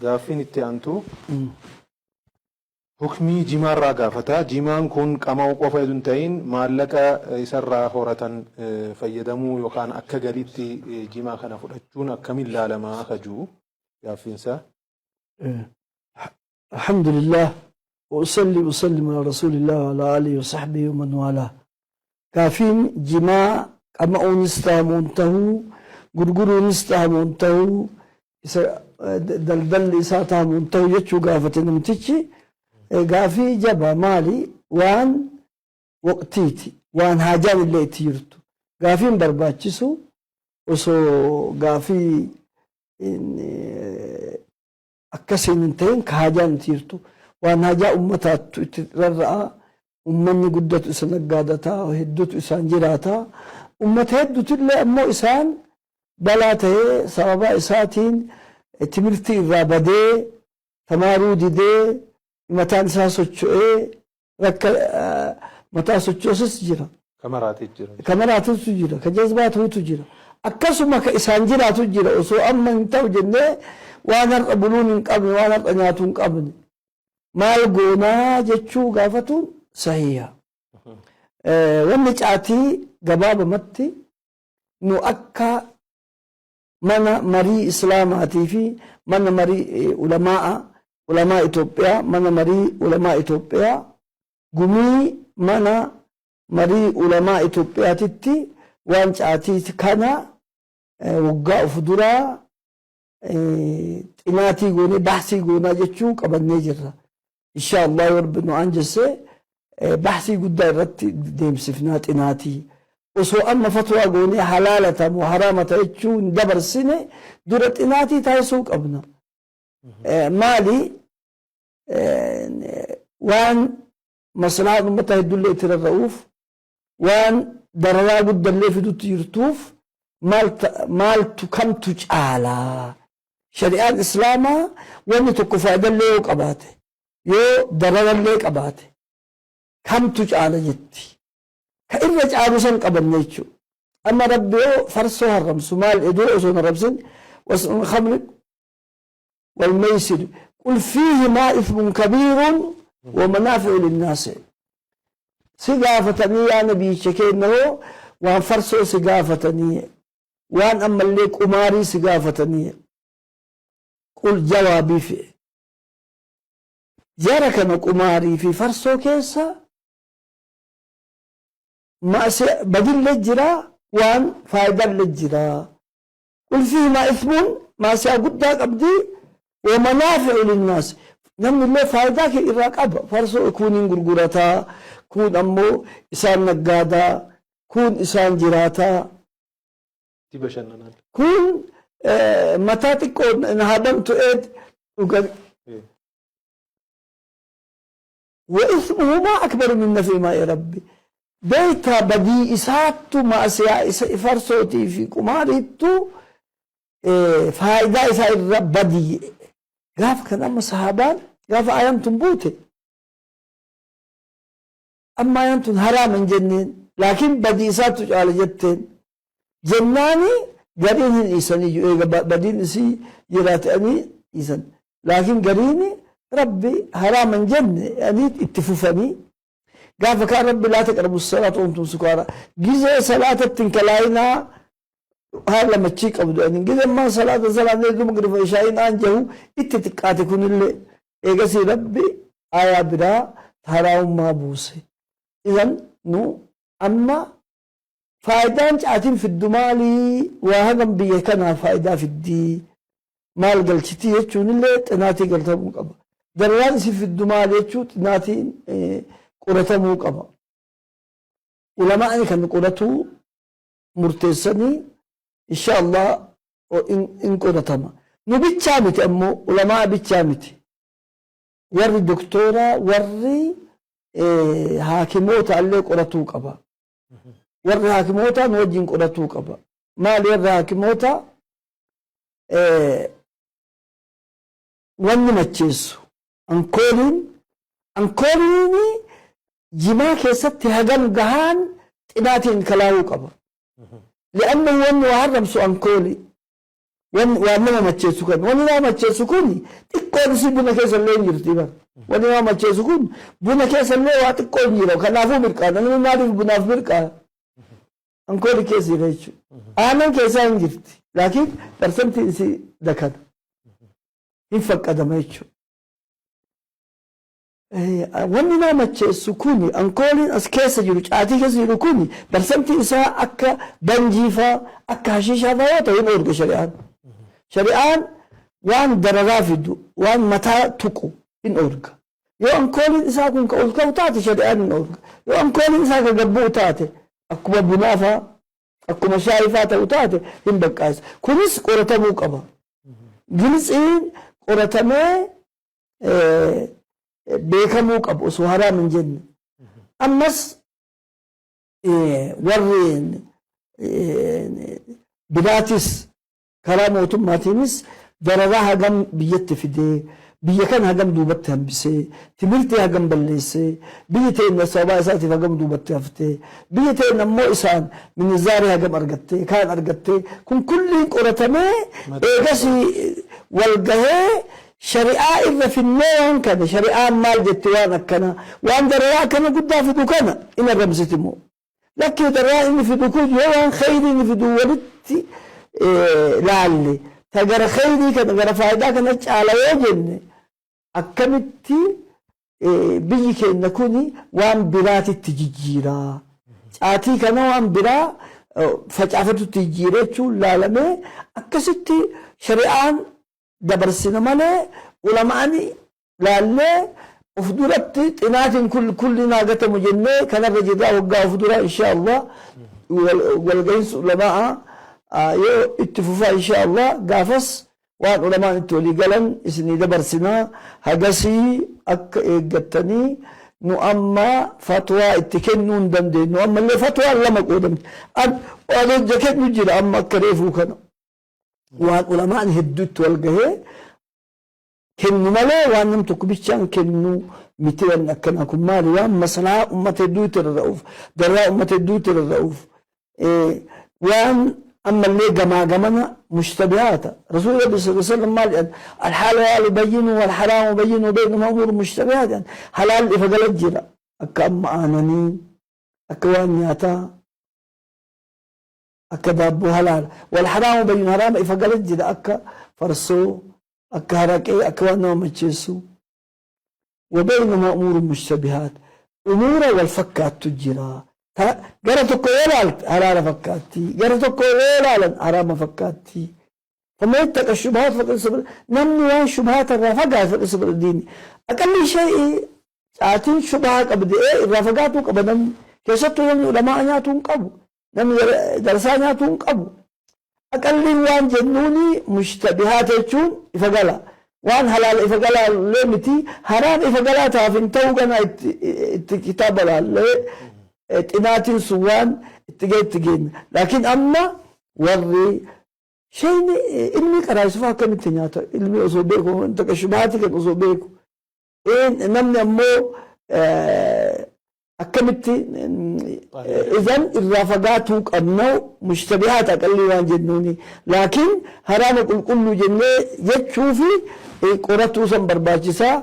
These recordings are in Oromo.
Gaaffiin itti aantu hukmii jimaarraa gaafata. Jimaan kun qama'uu qofa osoo hin ta'in maallaqa isarraa horatan fayyadamuu yookaan akka galiitti jimaa kana fudhachuun akkamiin laalamaa akka jiru gaaffiinsaa. Alhamdulillah wa usalli wa usallim ala rasulillah wa ala alihi wa sahbihi wa man walaa. Gaafiin jimaa qama'uunis tahamuun tahuu, gurguruunis tahamuun tahuu, isa daldalli isaa tahamuun tahu jechuu gaafate namtichi. Gaafii jaba maali waan waqtiiti, waan haajaan illee itti jirtu. Gaafiin barbaachisu osoo gaafii akkasiin hin ta'in ka haajaan itti jirtu, waan haajaa ummataattu itti rarra'a, ummanni guddatu isa naggaadata, hedduutu isaan jiraata, ummata hedduutu illee ammoo isaan balaa ta'ee sababaa isaatiin timirtii irraa badee tamaaruu didee mataan isaa socho'ee rakka mataa sochoosis jira. Kamaraatee jira. Kamaraatutu jira, ka jazbaa ta'utu jira. Akkasuma ka isaan jiraatu jira osoo amma hin ta'u jennee waan har'a buluun hin qabne, waan har'a nyaatu hin qabne. Maal goonaa jechuu gaafatuun sahiha. Wanni caatii gabaabamatti nu akka mana marii Islaamaatii fi mana marii ulamaa ulamaa Itoophiyaa, mana marii ulamaa Itoophiyaa, gumii mana marii ulamaa Itoophiyaatitti waan caatii kana waggaa of duraa xinaatii goonee bahsii goonaa jechuu qabannee jirra. Insha Allah yoo Rabbi nu aanjesse bahsii guddaa irratti deemsifnaa xinaatii. Osoo amma fatwaa goonee halaala tamu haraama ta'e jechuu hin dabarsine dura xinaatii taasisuu qabna. Maali waan maslahaan uummataa hedduullee itti rarra'uuf, waan dararaa guddallee fidutti jirtuuf, maaltu kamtu caalaa? Shari'aan Islaamaa wanni tokko faayidallee yoo qabaate, yoo dararallee qabaate, kamtu caala jetti. Ka irra caalu san qabanne jechuudha. Amma Rabbi yoo farsoo haramsu maal dura osoo hin haramsin wasnul khamri wal meysir qul fiihimaa ithmun kabiirun wa manaafi'u linnaasi. Si gaafatanii yaa nabiyyicha keenya hoo waan farsoo si gaafatanii, waan ammallee qumaarii si gaafatanii, qul jawaabii fe'e. Jara kana qumaarii fi farsoo keessa badillee jira, waan faayidaallee jira. Qul fiihimaa ithmun maasiyaa guddaa qabdi wa manaafi'u linnaas. Namni illee faayidaa kee irraa qaba. Farsoo kuun hin gurgurataa, kuun ammoo isaan naggaadaa, kuun isaan jiraataa. Itti bashannanaa. Kun mataa xiqqoo haadamtu eed dhuga. وإثمهما أكبر من نفعهما يا ربي. Beektaa badii isaattu maasiyaa isa farsootii fi qumaariittu faayidaa isaa irra badii. Gaafa kan amma sahaabaan gaafa ayaan tun buute, amma ayaan tun haraama hin jenneen, laakiin badii isaattu caala jetteen jennaani gariin hin dhiisanii eega badiin isii jiraatanii dhiisan. Laakiin gariin Rabbi haraama hin jenne ani itti fufanii gaafa kaan Rabbi laa taqrabu salaata wantum sukaara, gizee salaatatti hin kalaayinaa haala machii qabdu ani gizee ammaa salaata salaannee dhuma gadi ishaa'iin aan jahu itti xiqqaate. Kunillee eegasii Rabbi aayaa biraa haraamummaa buuse. Idan nu amma faayidaan caatiin fiddu maalii, waa hagam biyya kanaa faayidaa fiddii, maal galchitii jechuun illee xinaatii galtamuu qaba. Dararaan isin fiddu maal jechuu xinaatiin qoratamuu qaba. Ulamaa'ni kan qoratuu murteessanii insha Allah in qoratama. Nu bichaa miti ammoo, ulamaa bichaa miti. Warri doktooraa, warri haakimoota illee qoratuu qaba. Warri haakimootaa nu wajjin qoratuu qaba. Maali warri haakimoota wanni macheessu ankooliin jimaa keessatti hagam gahaan xinaatiin kalaa'uu qaba. لأنه wanni waa haramsu ankoolii. Waan nama macheessu kan wanni nama macheessu kun xiqqoon isii buna keessa illee hin jirti bara. Wanni nama macheessu kun buna keessa illee waa xiqqoo hin jira. Kanaafuu mirqaana. Namni maaliif bunaaf mirqaana? Ankoolii keessa jira jechuudha. Aannan keessaa hin jirti. Laakiin parsantiin isii dakana. Hin faqqadama jechuudha. Wanni nama macheessu kun, ankooliin as keessa jiru, caatii keessa jiru kun, parsantiin isaa akka banjii faa, akka hashiishaa faa yoo ta'e hin oolge shari'aan. Shari'aan waan dararaa fidu, waan mataa tuqu hin oolga. Yoo ankooliin isaa kun ka ol ka'u taate shari'aan hin oolga. Yoo ankooliin isaa ka gad bu'u taate, akkuma bunaa faa, akkuma shaayii faa ta'u taate hin baqqaasa. Kunis qoratamuu qaba. Giltsiin qoratamee beekamuu qabu osoo haraam hin jenne. Ammas warri biraatis karaa mootummaatiinis dararaa hagam biyyatti fidee, biyya kana hagam duubatti hambisee, timirtii hagam balleessee, biyyi teenna sababaa isaatiif hagam duubatti haftee, biyyi teenna immoo isaan minizaarii hagam argattee, kaan argattee, kun kulliin qoratamee eegas wal gahee shari'aa irra finnee waan kana shari'aan maal jetti, waan akkana, waan dararaa akkana guddaa fidu kana in arrabsiti moo lakkii, dararaa inni fidu kun yoo waan khayrii inni fidu walitti laalle, ta gara khayrii kana, gara faayidaa kana caala yoo jenne, akkamitti biyyi keenya kun waan biraatitti jijjiiraa, caatii kana waan biraa facaafatutti jijjiira jechuun laalamee akkasitti shari'aan dabarsina malee, ulamaani laallee of duratti xinaatiin kulli naa gatamu jennee kanarra jirraa. Waggaa of dura insha Allah walgahinsi ulamaa yoo itti fufaa, insha Allah gaafas waan ulamaan itti walii galan isinii dabarsinaa. Hagasii akka eeggattanii nu amma fatwaa itti kennuu hin dandeenyu. Ammallee fatwaan lama qoodamti. Waan hojja kennu jira, amma akka reefuu kana waan ulamaan hedduu itti wal gahee kennu malee waan nam tokko bichaan kennu miti. Wanni akkanaa kun maali? Waan maslahaa ummata hedduu itti rarra'uuf, dararaa ummata hedduu itti rarra'uuf, waan ammallee gamaa gamana mushtabihaata. Rasuulli Rabbi sallallahu alaihi wasallam maal jedhan? الحلال بين والحرام بين وبينهما أمور مشتبهات jedhan. Halaal ifa gala jira, akka amma aananii, akka waan nyaataa, akka daabboo halaala. والحرام بين, haraama ifa gala jira, akka farsoo, akka haraqee, akka waan nama macheessu. وبينهما أمور مشتبهات, umuura wal fakkaattu jira. Gara tokko yoo ilaalte halaala fakkaatti, gara tokko yoo ilaalan haraama fakkaatti. فمن اتقى الشبهات فقد استبرأ. Namni waan shubahaata irraa fagaate فقد استبرأ لدينه. Aqalli shay'ii caatiin shubahaa qabdi irraa fagaatuu qaba namni. Keessattuu namni ulamaa nyaatuu hin qabu, namni darsaa nyaatuu hin qabu. Aqalliin waan jennuuni mushtabihaat jechuun ifa gala, waan halaala ifa galaa illee miti, haraam ifa galaa taaf hin ta'uu. Gana itti kitaaba laallee xinaatiin sun waan itti ga'e itti geenna. Laakiin amma warri shayni ilmi qaraayisufa akkamitti nyaata? Ilmi osoo beeku, taka shubahaati kan osoo beeku, namni ammoo akkamitti? Idan irraa fagaatuu qabna mushtabihaat aqallii waan jennuuni. Laakiin haraama qulqulluu jennee jechuufi qoratuu san barbaachisaa.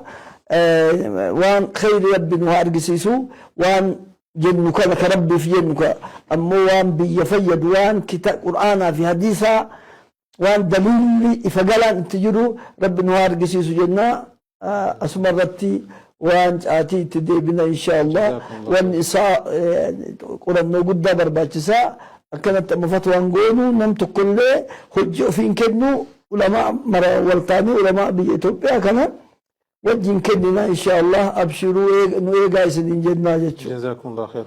Waan khayri Rabbi nu haa argisiisu. Waan jennu kana ka Rabbiif jennu, ka ammoo waan biyya fayyadu, waan kita Qur'aanaa fi hadiisaa, waan daliilli ifa galaan itti jiru Rabbi nu haa argisiisu jenna. Asuma irratti waan caatii itti deebina insha Allah. Wanni isaa qorannoo guddaa barbaachisaa. Akkanatti amma fatwaan goonu nam tokkollee hojii ofiin kennu, ulamaa mara waltaanii, ulamaa biyya Itoophiyaa kana wajjin kennina insha Allah. Abshiruu, nu eegaa isiniin jennaa jechuudha. جزاكم الله خير.